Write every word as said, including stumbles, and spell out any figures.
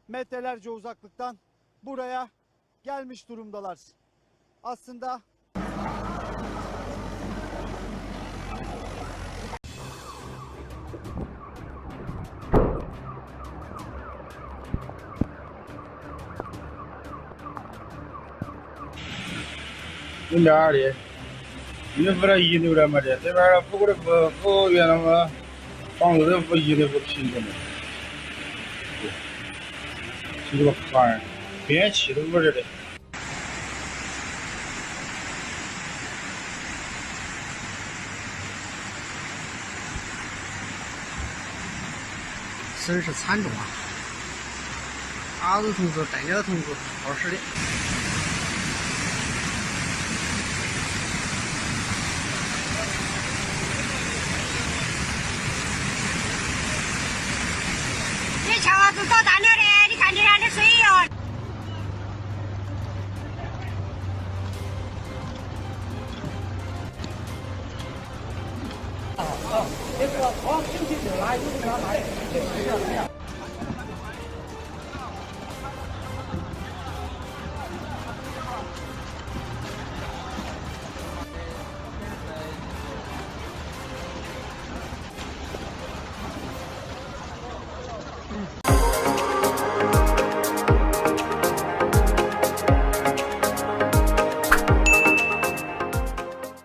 Metrelerce uzaklıktan buraya gelmiş durumdalar. Aslında Yine var ya. Yine var ya, yine var ya. Yine var ya. Bu kadar bu, bu yanıma. Tamam, bu yine bu şimdi. Şimdi bak, fine. Ben şimdi burada. 声势惨重啊！阿是同志、戴鸟同志，好使的。这桥啊，都到大鸟的，你看这样的水哟。 啊，啊，这个黄金的来，有的拿来，这个